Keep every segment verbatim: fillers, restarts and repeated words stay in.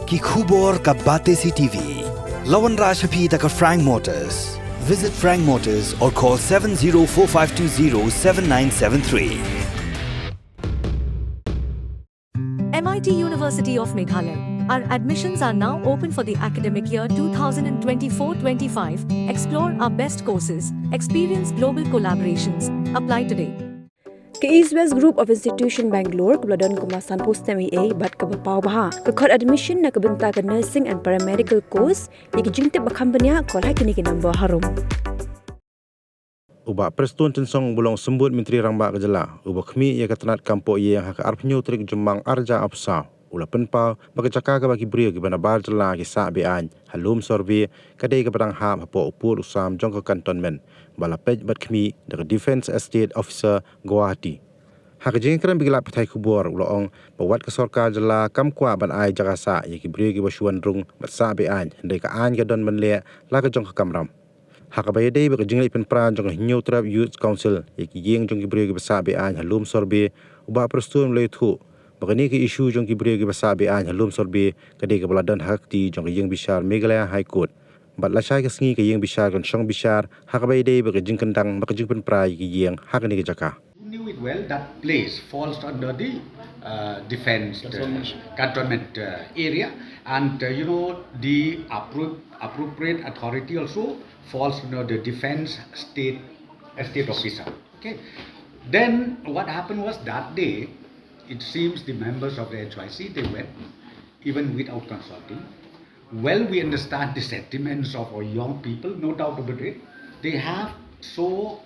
Ki khubor ka Batesi T V. La wanrah sha phi da ka Frank Motors. Visit Frank Motors or call seven zero four five two zero seven nine seven three. M I T University of Meghalaya. Our admissions are now open for the academic year two thousand twenty-four twenty-five. Explore our best courses, experience global collaborations. Apply today. Ka East West Group of Institution Bangalore kaba la don kumba sanphew snem eiei bad kaba paw bha ka khot admission na ka bynta ka nursing and paramedical course. Ïa ki jingtip ba kham bniah, call ha kine ki number harum. U Bah Prestone Tynsong uba long Symbud Myntri Rangbah ka jylla uba khmih ïa ka tnat kam poh ïing ha ka arphew tarik Jymmang arhajar arphew saw u la pynpaw ba ka jaka kaba ki briew kiba nabar jylla ki sah be-aiñ ha Lumsorbe ka dei kaba dang hap hapoh u pud u sam jong ka cantonment ba la peit bad khmih da ka Defence Estate Officer, Guwahati. Ha ka jingïakren bad ki lad pathai khubor u la ong ba wat ka sorkar jylla kam kwah ban ai jaka sah ïa ki briew kiba shu wan rung bad sah be-aiñ, hynrei ka aiñ ka don ban leh la ka jong ka kamram. Ha kaba ïadei bad ka jingleit pynpra jong ka Hynñiewtrep Youth Council ïa ki ïing jong ki briew kiba sah be-aiñ ha Lumsorbe, u Bah Prestone u la ïathuh ba kane ka issue jong ki briew kiba sah be-aiñ ha Lumsorbe ka dei kaba la don ha ka kti jong ka ïing bishar Meghalaya High Court. Bad lashai ka sngi ka ïing bishar kan shong bishar ha kaba ïadei bad ka jingkyndang bad ka jingpynpra ïa ki ïing ha kane ka jaka. You knew it well, that place falls under the uh, defense uh, cantonment uh, area, and uh, you know the appro- appropriate authority also falls under the defense state estate officer. Okay, then what happened was that day, it seems the members of the H Y C, they went even without consulting. Well, we understand the sentiments of our young people, no doubt about it. They have so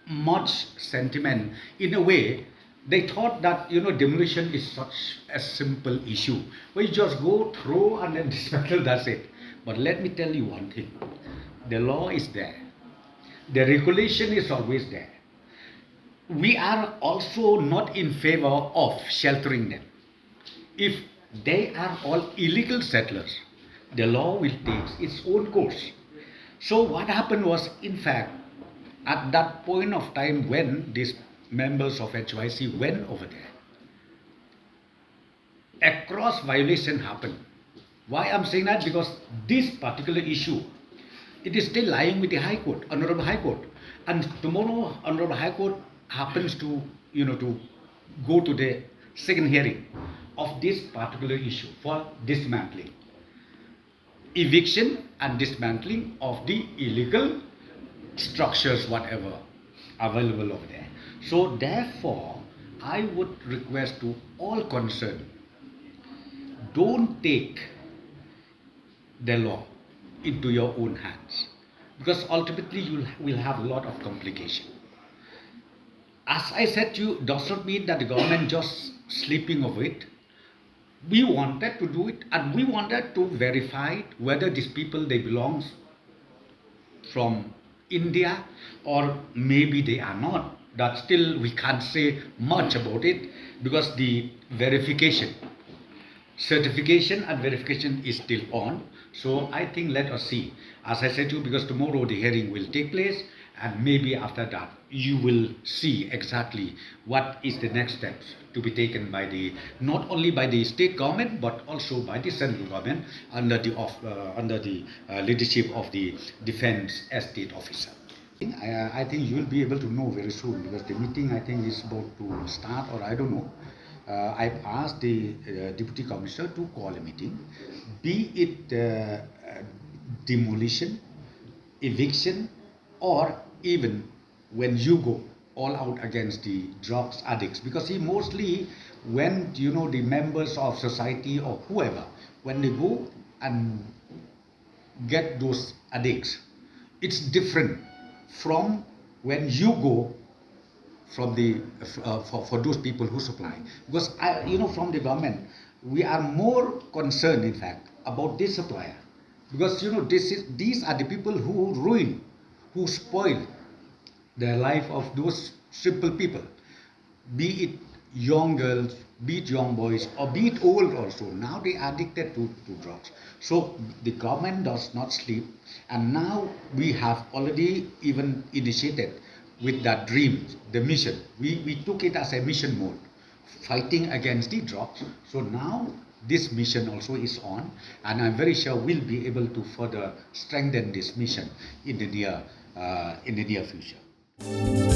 much sentiment. In a way, they thought that, you know, demolition is such a simple issue where you just go through and then dismantle, that's it. But let me tell you one thing, the law is there, the regulation is always there. We are also not in favor of sheltering them. If they are all illegal settlers, the law will take its own course. So what happened was, in fact, at that point of time when these members of H Y C went over there, a cross violation happened. Why I'm saying that? Because this particular issue, it is still lying with the High Court, Honorable High Court. And tomorrow, Honorable High Court happens to, you know, to go to the second hearing of this particular issue for dismantling, eviction and dismantling of the illegal structures, whatever available over there. So therefore, I would request to all concerned, don't take the law into your own hands, because ultimately you will have a lot of complication. As I said to you, does not mean that the government just sleeping over it. We wanted to do it, and we wanted to verify whether these people, they belong from India or maybe they are not. That still we can't say much about it, because the verification, certification and verification is still on. So I think, let us see. As I said to you, because tomorrow the hearing will take place, and maybe after that you will see exactly what is the next steps to be taken by the, not only by the state government but also by the central government under the of, uh, under the uh, leadership of the Defence Estate Officer. I, I think you will be able to know very soon, because the meeting, I think, is about to start, or I don't know. Uh, I've asked the uh, Deputy Commissioner to call a meeting, be it uh, uh, demolition, eviction, or even when you go all out against the drugs addicts, because he mostly, when, you know, the members of society or whoever, when they go and get those addicts, it's different from when you go from the uh, for, for those people who supply. Because I, you know, from the government, we are more concerned, in fact, about this supplier, because, you know, this is, these are the people who ruin, who spoil the life of those simple people, be it young girls, be it young boys, or be it old also. Now they are addicted to, to drugs. So the government does not sleep, and now we have already even initiated with that dream, the mission. We, we took it as a mission mode, fighting against the drugs. So now this mission also is on, and I'm very sure we'll be able to further strengthen this mission in the near uh, in the near future.